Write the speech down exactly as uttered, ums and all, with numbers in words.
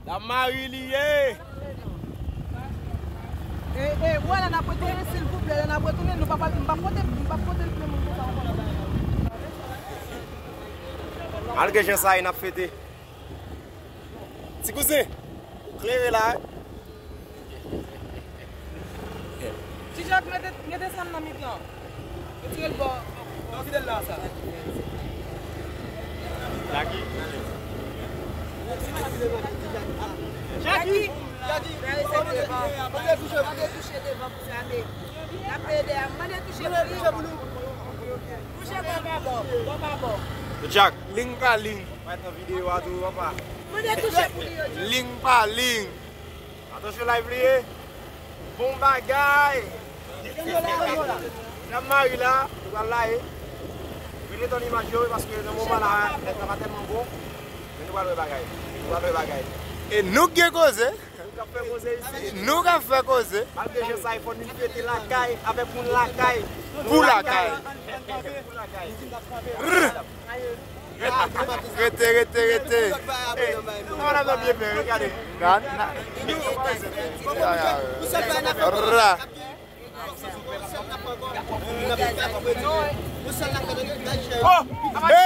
Dam Mari li ye. E, e, ou wè lè n ap retounen, silvouplè, lè n ap retounen, nou pa pral, m p ap pote, m p ap pote l pou moun konsa ankò. Malgre jan sa ye, n ap fete. Ti kouzen, ou klere la, wi. Ti Jak, mete, mete sa nan mitan. Retire l bò. Non, kite l la, sa. Jackie. Jackie. Jackie. Mande touche, mande touche devan pou sa, men. N ap ede a. Mande touche pou li. Touche bò pa bò. Bò pa bò. Jack, ling pa ling. Mwen nan videyo a tou, papa. Mande touche pou li, yo, Jack. Ling pa ling. Atansyon, live li ye. Bon bagay. Dam Mari la, nou pral la ye. Vin tann imaj yo, paske nan moman la, nèg la pa tèlman bon. Men nou pral wè bagay. Nou pral wè bagay. E nou k gen koze. Nou k ap fè koze isi. Nou k ap fè koze. Malgre jan sa ye, fò nou fete lakay, avèk moun lakay. Pou lakay. Pou lakay. Rete, rete, rete. Sa w ap byen fè, regade. Nan, nan. Ra. Oh! Eh!